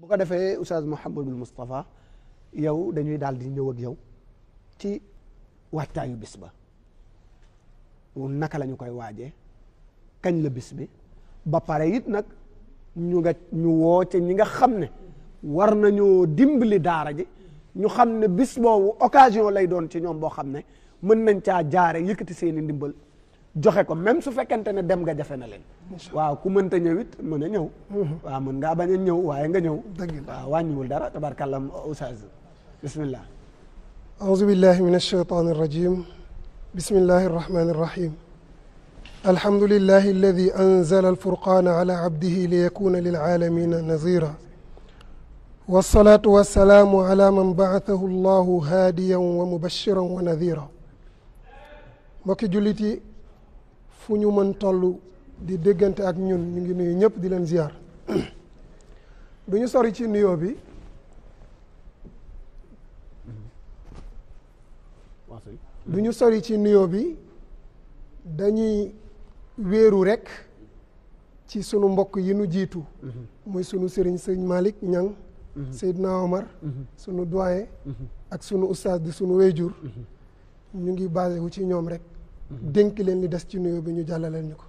bu ko defee Oustaz Mouhamadul Moustapha yow dañuy daal di ñëw ak yow ci waajtaayu bis ba naka la ñu koy waajee kañ la bis bi ba pare it nag ñu woo ca ñi nga xam ne war nañoo dimbali daara ji ñu xam ne bis boobu occasion lay doon ci ñoom boo xam ne mën nañ caa jaare yëkkati seeni ndimbal joxe ko même su fekkente ne dem nga jafe na leen waaw ku mënta ñëw it mën a ñëw waaw mën ngaa bañ a ñëw waaye nga ñëw waaw wàññiwul dara tabarkàllah Oustaz bismillah أعوذ بالله من الشيطان الرجيم بسم الله الرحمن الرحيم الحمد لله الذي أنزل الفرقان على عبده ليكون للعالمين نذيرا والصلاة والسلام على من بعثه الله هاديا ومبشرا ونذيرا mbokki jullit yi fu ñu mën toll di déggante ak ñun ñu ngi nuyu ñëpp di leen ziar du ñu sori ci nuyoo bi du ñu sori ci nuyoo bi dañuy wéeru rekk ci sunu mbokk yi nu jiitu muy sunu sëriñ sëriñ Malick Niang Seydina Omar sunu doyen ak sunu ustaas di sunu wéyjur ñu ngi basé wu ci ñoom rek dénk leen li des ci nuyoo bi ñu jàllaleel ñu ko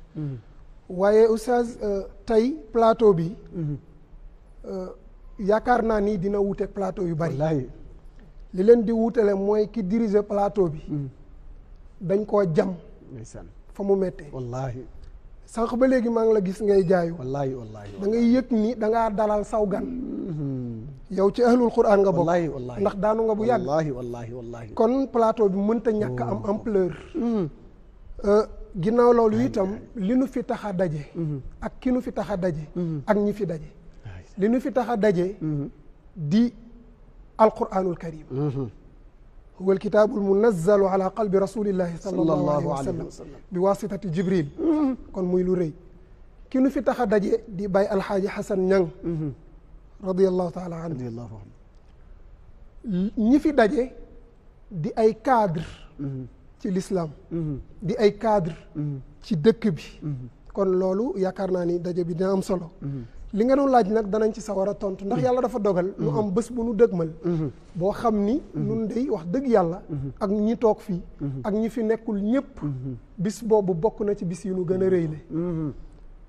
waaye ustaas tey plateau bi yaakaar naa ni dina wuuteeg plateau yu bari li leen di wuutale mooy ki diriger plateau bi dañ koo jam fa mu méttee wallaahi sànq ba léegi maa ngi la gis ngay jaayu wallaahi da ngay yëg ni da ngaa dalal saw gan yow ci ahlul quran nga bokk ndax daanu nga bu yàgg wallaahi kon plateau bi mënta ñàkk am ampleur ginnaaw loolu itam li nu fi tax a daje ak ki nu fi tax a daje ak ñi fi daje li nu fi tax a daje di alquranul karim huwa alkitaabul munazzalu ala qalbi rasulillahi sallallahu alayhi wa sallam bi wasitati jibril kon muy lu rëy ki nu fi tax a daje di bay alxaaji Xasan Ñang radiallahu taala anhu ñi fi daje di ay cadre ci l'islam di ay cadre ci dëkk bi kon loolu yaakaar naa ni daje bi dina am solo li nga doon laaj nag danañ ci sawar a tontu ndax yàlla dafa dogal nu am bés bu nu dëgmal boo xam ni nun dey wax dëgg yàlla ak ñi toog fii ak ñi fi nekkul ñëpp bis boobu bokk na ci bis yu nu gën a rëyle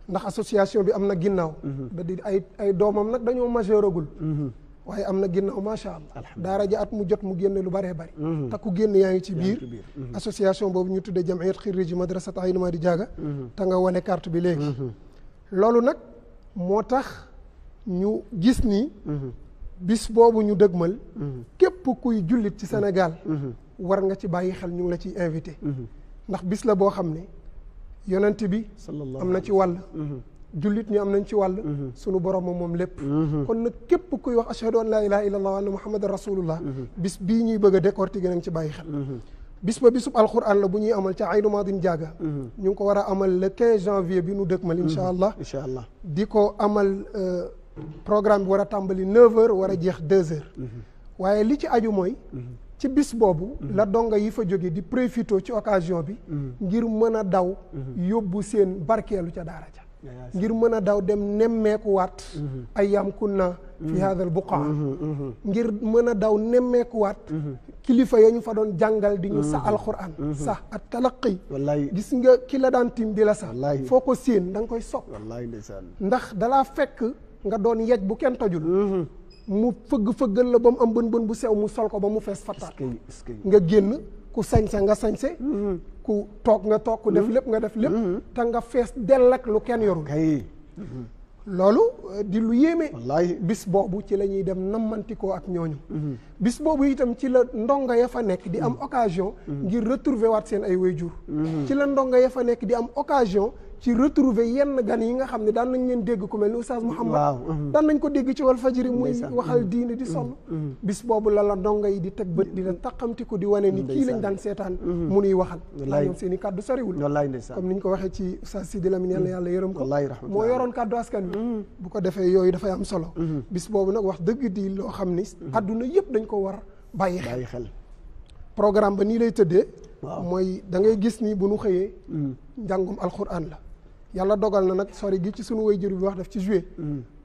ndax association bi am na ginnaaw da di ay doomam nag dañoo majeuragul waaye am na ginnaaw macha allah daara ja at mu jot mu génne lu bëree bëri te ku génn yaa ngi ci biir association boobu ñu tuddee jamiyat xirriji madrasat Aynu Madi Jaaga te nga wane carte bi léegi loolu nag moo tax ñu gis ni bis boobu ñu dëgmal képp kuy jullit ci Sénégal war nga ci bàyyi xel ñu ngi la ciy invité ndax bis la boo xam ne yonent bi am na ci wàll jullit ñu am nañ ci wàll sunu borom moom lépp kon nag képp kuy wax ashhadu an laa ilaha illallah wa anna muhammadan rasulullah bis bii ñuy bëgg a décortiquer nañ ci bàyyi xel bis ba bisub alquran la bu ñuy amal ca Aynu Madin Jaaga ñu ngi ko war a amal le 15 janvier bi nu dëkkmal incha allah di ko amal programme bi war a tàmbali 9h war a jeex 2h waaye li ci aju mooy ci bis boobu la donga yi fa jóge di profité ci occasion bi ngir mën a daw yóbbu seen barkeelu ca daara ja ngir mën a daw dem nemmeekuwaat ayyam kunna fi hadal buqa ngir mën a daw nemmeekuwaat kilifa ya ñu fa doon jàngal di ñu sa alquran sax at talaqi gis nga ki la daan tim di la sax foo ko séen da nga koy sopp ndax dalaa fekk nga doon yej bu kenn tojul mu fëgg-fëggal la ba mu am bën bu sew mu sol ko ba mu fees fattaat nga génn ku sañse nga sañse ku toog nga toog ku def lépp nga def lépp te nga fees dell ak lu kenn yorul loolu di lu yéeme bis boobu ci la ñuy dem nammantikoo ak ñooñu bis boobu itam ci la ndongo ya fa nekk di am occasion ngir retrouver waat seen ay waajur ci la ndongo ya fa nekk di am occasion ci retrouver yenn gan yi nga xam ne daan nañ leen dégg ku mel ni Oustaz Mouhammad daan nañ ko dégg ci Walfadjri muy waxal diine di sonn bis boobu la ndongo yi di teg bët di la taqamtiku di wane ni kii lañ daan seetaan mu nuy waxal ndax ñoom seen i kàddu soriwul comme ni ñu ko waxee ci Oustaz Sidi Lamine yàlla yàlla yërëm ko moo yoroon kàddu askan wi bu ko defee yooyu dafay am solo bis boobu nag wax dëgg di loo xam ni adduna yëpp dañ ko war bàyyi xel programme ba nii lay tëddee mooy da ngay gis ni bu nu xëyee njàngum alquran la yàlla dogal na nag sori gi ci sunu waajur bi wax daf ci joué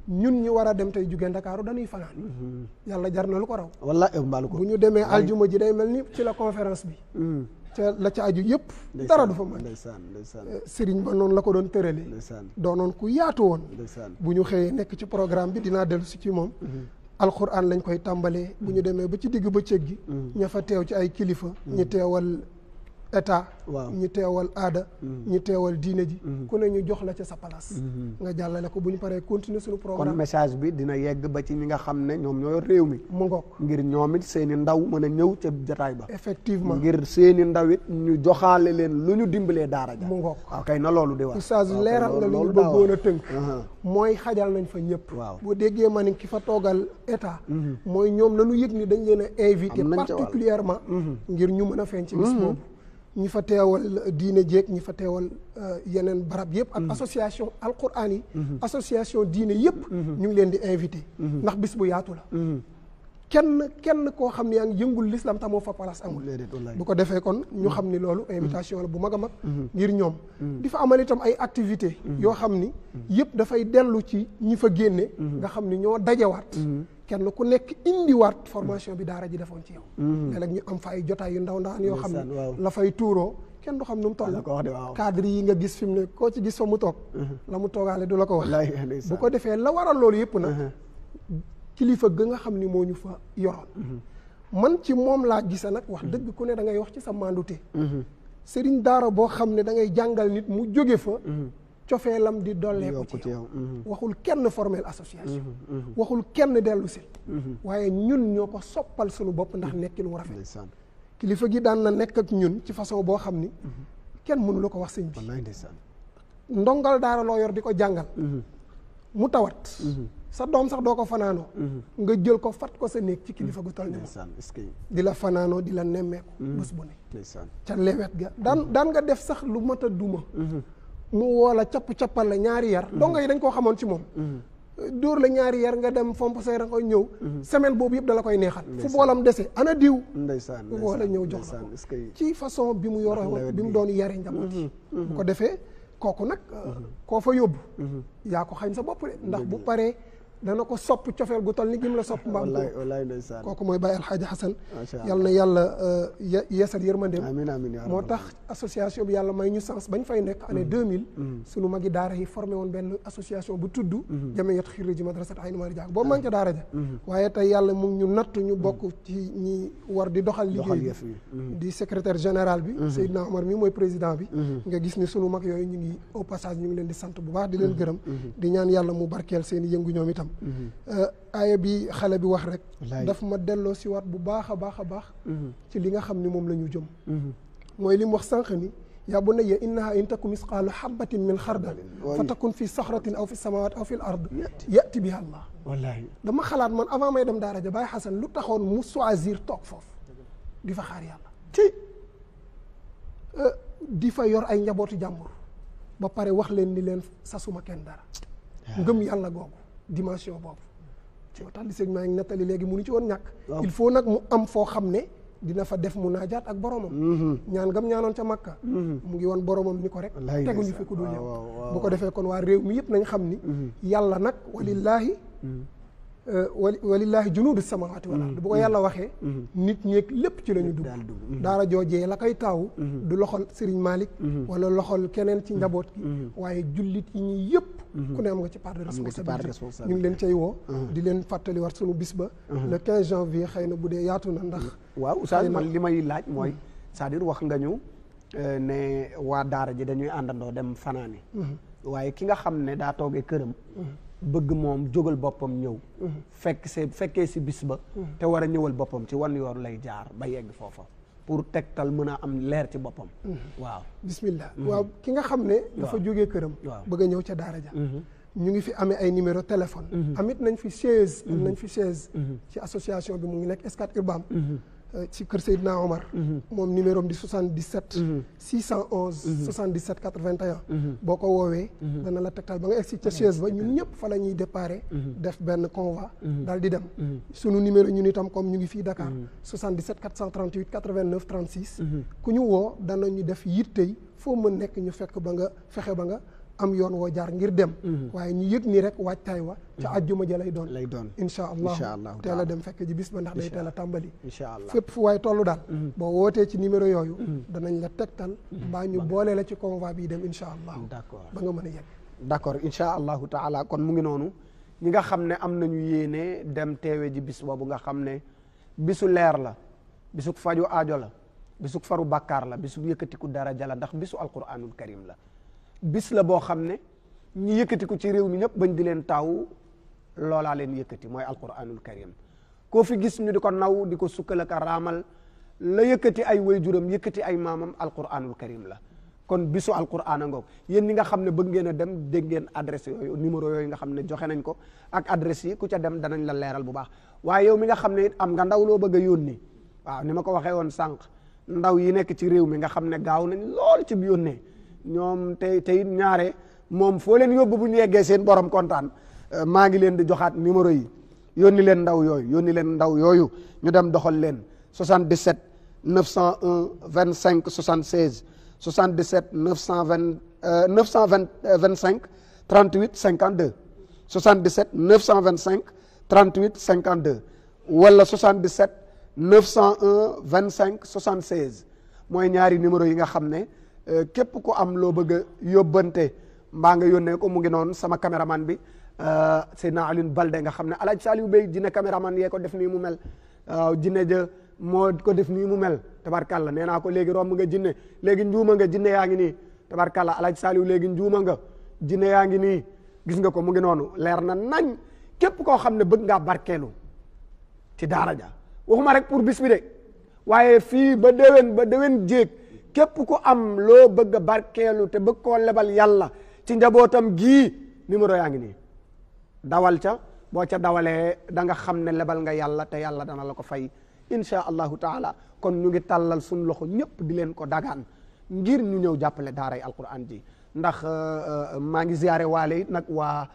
ñun ñi war a dem tey jugee Ndakaaru dañuy fanaan yàlla jar na lu ko raw wallaahi mbaalu ko bu ñu demee aljuma ji day mel ni ci la conférence bi ca la ca aju yëpp dara du fa mën sëriñ ba noonu la ko doon tërale doonoon ku yaatu woon bu ñu xëyee nekk ci programme bi dinaa dellu si ci moom alxuraan lañ koy tàmbalee bu ñu demee ba ci digg bëccëg gi ña fa teew ci ay kilifa ñi teewal état ñi teewal aada ñi teewal diine ji ku ne ñu jox la ca sa place nga jàllale ko bu ñu paree continuer suñu programme kon message bi dina yegg ba ci ñi nga xam ne ñoom ñoo réew mi mu ngoog ngir ñoom it seeni ndaw mën a ñëw ca jataay ba effectivement ngir seeni ndaw it ñu joxaale leen lu ñu dimbalee daara ja mu ngoog waaw kay na loolu di wax oustaz leeral nga li ñu bëggoon a tënk mooy xajal nañ fa ñëpp boo déggee ma ni ki fa toogal état mooy ñoom nañu yëg ni dañ leen a invité particulièrement ngir ñu mën a feeñ ci bis boobu ñi fa teewal diine jéeg ñi fa teewal yeneen barab yëpp ak association alquran yi association diine yëpp ñu ngi leen di invité ndax bis bu yaatu la kenn koo xam ne yaa ngi yëngul l'islam tamoo fa place amul bu ko defee kon ñu xam ni loolu invitation la bu mag a mag ngir ñoom di fa amal itam ay activité yoo xam ni yëpp dafay dellu ci ñi fa génne nga xam ni ñoo dajewaat kenn ku nekk indiwaat formation bi daara ji defoon ci yow léeg-léeg ñu am fa ay jotaay yu ndaw ndawaan yoo xam ne la fay tuuroo kenn du xam nu mu toll cadre yi nga gis fi mu ne koo ci gis fa mu toog la mu toogaale du la ko wax bu ko defee la waral loolu yëpp nag kilifa ga nga xam ni moo ñu fa yoroon man ci moom laa gisa nag wax dëgg ku ne da ngay wax ci sa mandute sëriñ daara boo xam ne da ngay jàngal nit mu jóge fa cofeelam di dolleeku ci yow waxul kenn formel association waxul kenn dellu si waaye ñun ñoo ko soppal suñu bopp ndax nekkin wu rafet kilifa gi daan na nekk ak ñun ci façon boo xam ni kenn mënu la ko wax sëñ bi ndongal daara loo yor di ko jàngal mu tawat sa doom sax doo ko fanaanoo nga jël ko fat ko sa néeg ci kilifa gu toll ni moom di la fanaanoo di la nemmeeku bés bu ne ca lewet ga daan nga def sax lu mat a duma mu woo la cappal la ñaari yar donga yi dañ koo xamoon ci moom dóor la ñaari yar nga dem fomp say ra koy ñëw semaine boobu yëpp dala koy neexal fu boolam dese ana diw fu boola ñëw jox la ko ci façon bi mu yore bi mu doon yare njaboot yi bu ko defee kooku nag koo fa yóbbu yaa ko xañ sa bopp de ndax bu paree dana ko sopp cofeel gu toll ni gim la sopp mbaam kooku mooy Baye Alxaaji Xasan yal na yàlla yeesal yërmandeem moo tax association bi yàlla may ñu sens bañ fay nekk année 2000 sunu magi daara yi formé woon benn association bu tudd Jamiyat Xiriji Madrasat Aynu Maari Jaag boobu maa ngi ca daara ja waaye tey yàlla mu ngi ñu natt ñu bokk ci ñi war di doxal liggéey bi di secrétaire général bi Seydina Omar mi mooy président bi nga gis ni sunu mag yooyu ñu ngi au passage ñu ngi leen di sant bu baax di leen gërëm di ñaan yàlla mu barkeel seen yëngu ñoom itam aaya bi xale bi wax rek daf ma delloo si waat bu baax a baax a baax ci li nga xam ni moom la ñu jëm mooy li mu wax sànq ni yaa bunayya innaha in taku misqaalu habatin min xardal fa takun fi saxratin aw fi samawat aw fi l ard yati biha allah wallaahi dama xalaat man avant may dem daara ja Baye Xasan lu taxoon mu choisir toog foofu di fa xaar yàlla di fa yor ay njabootu jàmbur ba pare wax leen ni leen sasuma kenn dara ngëm yàlla googu dimension boobu moo tax li sëñ maa ngi nettali léegi mu nu ci woon ñàkk il faut nag mu am foo xam ne dina fa def munaajaat ak boromam ñaan gam ñaanoon ca Makka mu ngi woon boromam ni ko rek teguñu fi ku dul yow bu ko defee kon waa réew mi yëpp nañ xam ni yàlla nag walillaahi junuudu samaawaati wal ard bu ko yàlla waxee nit ñeeg lépp ci la ñu dugg daara joojee la koy taawu du loxol Serigne Malick wala loxol keneen ci njaboot gi waaye jullit yi ñi yëpp ku ne am nga ci part de responsabilité ñu ngi leen cay woo di leen fàttali war sunu bis ba le 15 janvier xëy na bu dee yaatu na ndax waaw oustaz man li may laaj mooy c'est-à-dire wax nga ñu ne waa daara ji dañuy àndandoo dem fanaani waaye ki nga xam ne daa toogee këram bëgg moom jógal boppam ñëw fekkee si bis ba te war a ñëwal boppam ci wan yoon lay jaar ba yegg foofa pour tegtal mën a am leer ci boppam waaw bismillah waaw ki nga xam ne dafa jógee këram bëgg a ñëw ca daara ja ñu ngi fi amee ay numéro téléphone amit nañ fi chaise ci association bi mu ngi nekk Scat Urbam ci kër Seydina Omar moom numéro am di 77 611 77 81 boo ko woowee dana la tegtal ba nga egsi ca chaise ba ñun ñëpp fa la ñuy déparé def benn convoi daal di dem sunu numéro ñun itam comme ñu ngi fii Dakar 77 438 89 36 ku ñu woo danañu def yittey foo mën nekk ñu fexe ba nga am yoon woo jaar ngir dem waaye ñu yëg ni rek waajtaay wa ca àjjuma ja lay doon incha allah teel a dem fekk ji bis ba ndax day teel a tàmbali incha allah fépp fu waaye tollu daal boo wootee ci numéro yooyu danañ la tegtal mbaa ñu boole la ci convoi bi dem incha allah d'accord ba nga mën a yegg d'accord incha allahu taala kon mu ngi noonu ñi nga xam ne am nañu yéene dem teewe ji bis boobu nga xam ne bisu leer la bisu faju aajo la bisu faru bàkkaar la bisu yëkkatiku daraja la ndax bisu alquranul karim la bis la boo xam ne ñi yëkkatiku ci réew mi ñëpp bañ di leen taaw loolaa leen yëkkati mooy alquranul karim koo fi gis ñu di ko naw di ko sukkal ak raamal la yëkkati ay waajuram yëkkati ay maamam alquranul karim la kon bisu alquran a ngoog yéen ñi nga xam ne bëgg ngeen a dem dégg ngeen adresse yooyu numéro yooyu nga xam ne joxe nañ ko ak adresse yi ku ca dem danañ la leeral bu baax waaye yow mi nga xam ne it am nga ndaw loo bëgg a yónni waaw ni ma ko waxee woon sànq ndaw yi nekk ci réew mi nga xam ne gaaw nañ lool ci bi yónnee ñoom tey ñaare moom foo leen yóbbu bu ñu yeggee seen borom kontaan maa ngi leen di joxaat numéro yi yónni leen ndaw yooyu ñu dem doxal leen 77 901 25 76 77 925 38 52 77 925 38 52 wala 77 901 25 76 mooy ñaari numéro yi nga xam ne képp ku am loo bëgg a yóbbante mbaa nga yónnee ko mu ngi noonu sama caméraman bi Seydina Alioune Balde nga xam ne Alaaji Saliou Bey jinne caméraman yee ko def nii mu mel jinne ja moo ko def nii mu mel tabarkàlla nee naa ko léegi romb nga jinne léegi njuuma nga jinne yaa ngi nii tabarkàlla Alaaji Saliou léegi njuuma nga jinne yaa ngi nii gis nga ko mu ngi noonu leer na nañ képp koo xam ne bëgg ngaa barkeelu ci daara ja waxuma rek pour bis bi de waaye fii ba déwén jéeg képp ku am loo bëgg a barkeelu te bëgg koo lebal yàlla ci njabootam gii numéro yaa ngi nii dawal ca boo ca dawalee da nga xam ne lebal nga yàlla te yàlla dana la ko fay insha allahu taala kon ñu ngi tàllal suñ loxo ñëpp di leen ko dagaan ngir ñu ñëw jàppale daaray alquran ji ndax maa ngi ziyaare waale it nag waa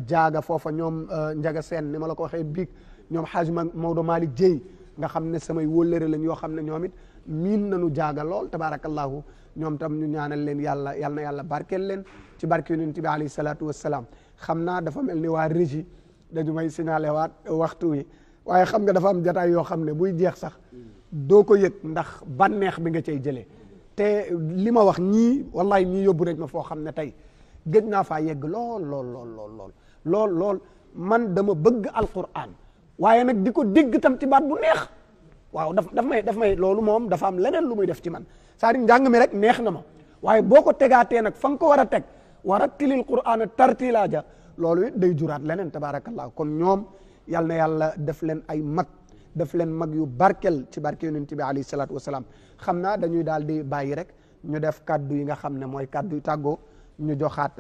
jaaga foofa ñoom njaga seen ni ma la ko waxee biig ñoom xaaj Maodo Malick Dieye nga xam ne samay wóllëre lañ yoo xam ne ñoom it miin nañu jaaga lool tabarakallahu ñoom tam ñu ñaanal leen yàlla yal na yàlla barkeel leen ci barke yonent bi alayhi salaatu wassalaam xam naa dafa mel ni waa régie dañu may signalé waat waxtu wi waaye xam nga dafa am jataay yoo xam ne buy jeex sax doo ko yëg ndax bànneex bi nga cay jëlee te li ma wax ñii wallahi ñii yóbbu nañ ma foo xam ne tey gëj naa faa yegg lool man dama bëgg alquran waaye nag di ko dégg tam ci baat bu neex waaw daf may loolu moom dafa am leneen lu muy def ci man c'est-à-dire njàng mi rek neex na ma waaye boo ko tegaatee nag fa nga ko war a teg wa rattilil qur'ana tartila ja loolu it day juraat leneen tabarakallah kon ñoom yal na yàlla def leen ay mag def leen mag yu barkel ci barke yonent bi alayhi salaatu wasalaam xam naa dañuy daal di bàyyi rek ñu def kaddu yi nga xam ne mooy kaddu yu tàggoo ñu joxaat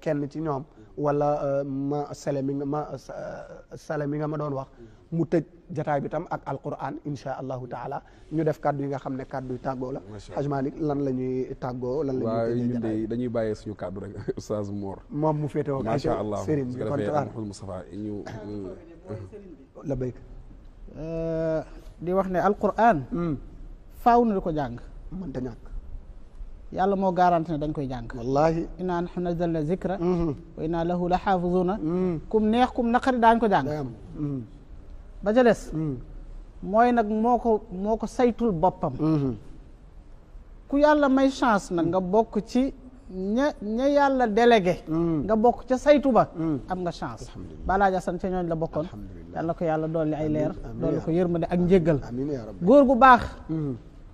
kenn ci ñoom wala ma sale mi nga ma doon wax mu tëj jataay bi tam ak alquran insha allahu taala ñu def kaddu yi nga xam ne kaddu yu tàggoo la Haj Malick lan la ñuy tàggoo lan la ñuy ñun de dañuy bàyyee suñu kaddu rek Oustaz Mor moom mu féetewoo macha allah Serigne bi Mouhamadou Moustapha ñu la béyk di wax ne alquran faaw na di ko jàng mënta ñàkk yàlla moo garanti ne dañ koy jàng wallahi inna nahnu nazzalna zikra wa inna lahu la xaafizuna kum neex kum naqari daañ ko jàng ba ca des mooy nag moo ko saytul boppam ku yàlla may chance nag nga bokk ci ña yàlla délégué nga bokk ca saytu ba am nga chance balaa jasan ca ñooñ la bokkoon yàlla ko yàlla dolli ay leer dolli ko yërmande ak njéggal góor gu baax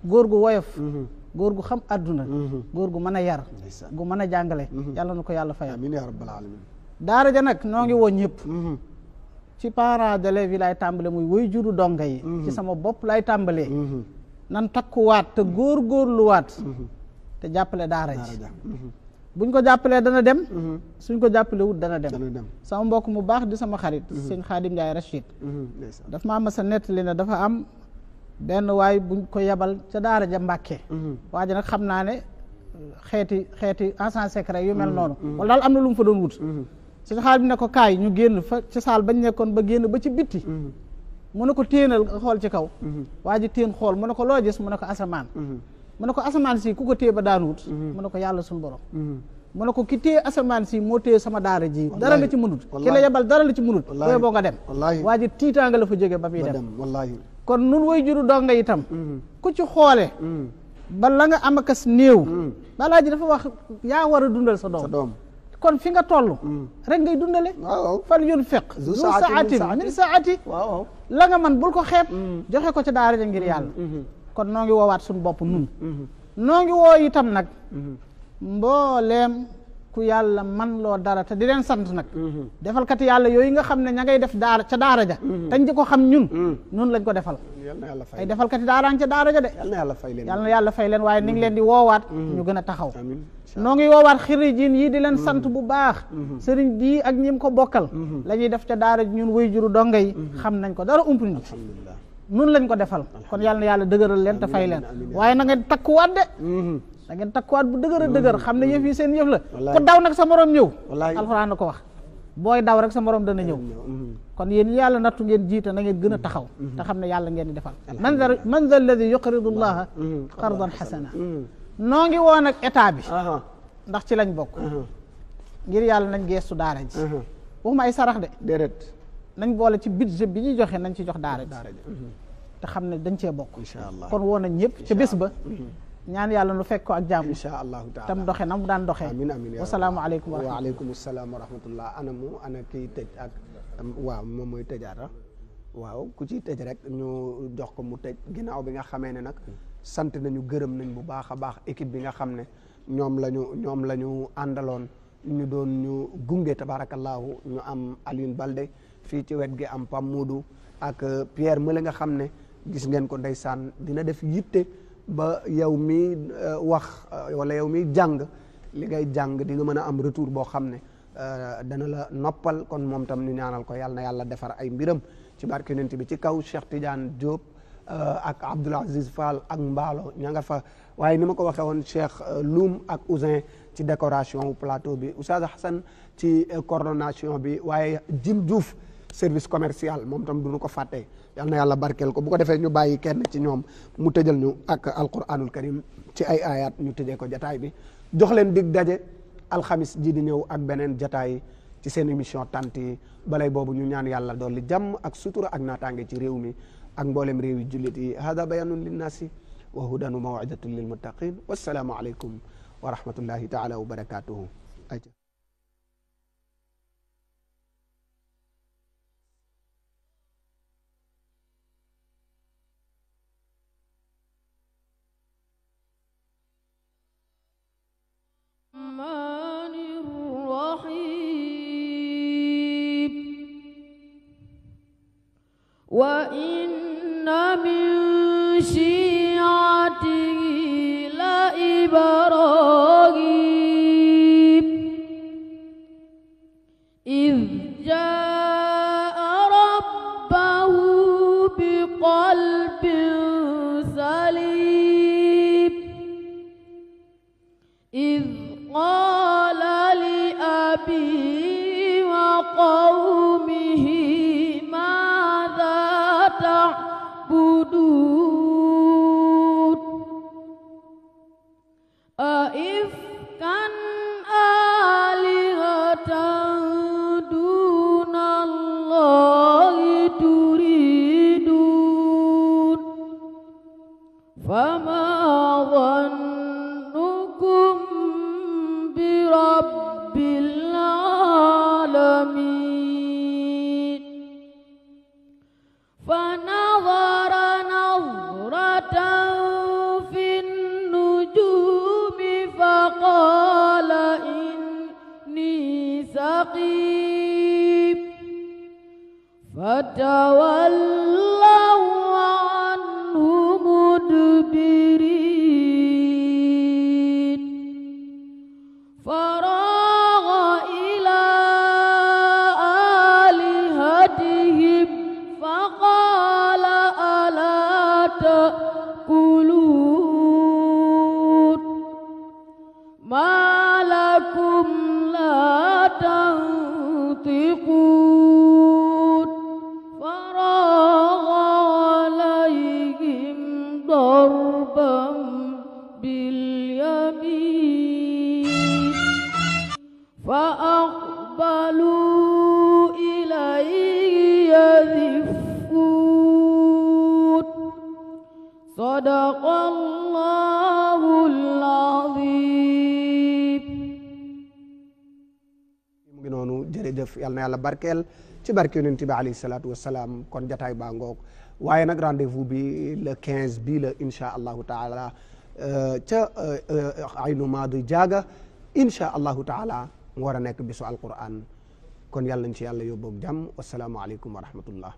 góor gu woyof góor gu xam àdduna góor gu mën a yar gu mën a jàngale yàlla na ko yàlla fayal amiin yaa rabbal alamin daara ja nag noo ngi woon ñëpp ci parents d'élèves yi laay tàmbale muy way juru donga yi ci sama bopp laay tàmbalee nan takkuwaat te góorgóorluwaat te jàppale daara ji buñ ko jàppalee dana dem suñ ko jàppale wut dana dem sama mbokk mu baax di sama xarit sëñ Xaadim Njaay Rachid daf maa mas a nettali ne dafa am benn waay buñ ko yebal ca daara ja Mbàkke waa ji nag xam naa ne xeeti agent secret yu mel noonu wala daal am na lu mu fa doon wut suñu xaal bi ne ko kaay ñu génn fa ci saal bañ nekkoon ba génn ba ci bitti mu ne ko téenal nga xool ci kaw waa ji téen xool mu ne ko loo gis mu ne ko asamaan mu ne ko asamaan si ku ko téye ba daanuwut mu ne ko yàlla suñu borom mu ne ko ki téye asamaan si moo téye sama daara ji dara nga ci mënut ki la yebal dara la ci mënut booy boo nga dem waa ji tiitaanga la fa jóge ba muy dem kon nun way juru donga itam ku ci xoole ba la nga am akas néew balaa ji dafa wax yaa war a dundal sa doom kon fi nga toll rek ngay dundale fal yunfiq zu saatin min saati la nga man bul ko xeeb joxe ko ci daara ja ngir yàlla kon noo ngi woowaat suñu bopp nun noo ngi woo itam nag mbooleem ku yàlla man loo dara te di leen sant nag defalkat yàlla yooyu nga xam ne ña ngay def daara ca daara ja tañ di ko xam ñun nun lañ ko defal ay defalkat daaraan ca daara ja de yàlla na yàlla fay leen waaye ni ngi leen di woowaat ñu gën a taxaw noo ngi woowaat xirijiin yi di leen sant bu baax sëriñ bii ak ñim ko bokkal la ñuy def ca daara ji ñun way juru donga yi xam nañ ko dara umpul ñu nun lañ ko defal kon yàlla na yàlla dëgëral leen te fay leen waaye na ngeen takkuwaat de da ngeen takkuwaat bu dëgër a dëgër xam ne yëf yi seen yëf la ku daw nag sa morom ñëw alxuraan na ko wax booy daw rek sa morom dana ñëw kon yéen yàlla nattu ngeen jiite na ngeen gën a taxaw te xam ne yàlla ngeen di defal man dha alladi yuqridu llaha qardan xasana noo ngi woon ak état bi ndax ci lañ bokk ngir yàlla nañ geestu daara ji waxuma ay sarax de déedéet nañ boole ci budget bi ñuy joxe nañ ci jox daara ji te xam ne dañ cee bokk kon woo nañ ñëpp ca bés ba ñaan yàlla nu fekk ko ak jàmm insha allahu taala tam doxe na mu daan doxee amin amin wasalaamu aleykum wa aleykum salaam wa rahmatullah ana kiy tëj ak waaw moom mooy tëjaata waaw ku ciy tëj rek ñu jox ko mu tëj ginnaaw bi nga xamee ne nag sant nañu gërëm nañ bu baax a baax équipe bi nga xam ne ñoom la ñu àndaloon ñu doon ñu gunge tabaarakallaahu ñu am Alioune Balde fii ci wet gi am Pam Modou ak Pierre Mële nga xam ne gis ngeen ko ndeysaan dina def yitte ba yow mi wax wala yow mi jàng li ngay jàng di nga mën a am retour boo xam ne dana la noppal kon moom tam ñu ñaanal ko yàlla na yàlla defar ay mbiram ci barke yonent bi ci kaw Cheikh Tidiane Diop ak Abdoul Aziz Fall ak Mbaalo ña nga fa waaye ni ma ko waxee woon Cheikh Loum ak Ousin ci décoration plateau bi Oustaz Hassan ci coordination bi waaye Jim Diouf service commercial moom tam duñu ko fàtte yal na yàlla barkeel ko bu ko defee ñu bàyyi kenn ci ñoom mu tëjal ñu ak alquranul karim ci ay ayat ñu tëjee ko jataay bi jox leen dig daje alxamis ji di ñëw ak beneen jataay ci seen émission tant yi balay boobu ñu ñaan yàlla dolli jàmm ak sutura ak naataange ci réew mi ak mboolem réew yi jullit yi hada bayanun linnaasi wa hudan wa mawidatun lil muttaqin wassalaamu aleykum wa rahmatullahi taala wa barakatuhu وإن من شيعته لإبراهيم إذ جاء ربه بقلب سليم إذ قال لأبيه وقومه تعبدون أئفكا آلهة دون الله تريدون فما ظنكم برب العالمين فنظر نظرة في النجوم فقال إني سقيم فتولوا عنه مدبرين فراغ إلى آلهتهم فقال ألا تأكلون ما لكم لا تنطقون فراغ عليهم ضربا باليمين sadaqallahul azim. mu ngi noonu jërëjëf yal na yàlla barkeel ci barke yonent bi alayhi salaatu wassalaam kon jataay baa ngoog waaye nag rendez-vous bi le 15 bii la insha allahu taala ca aynu maadu jaaga insha allahu taala mu war a nekk bisu alquran kon yàlla nañ ci yàlla yóbboog jàmm wasalaamu aleykum wa rahmatullah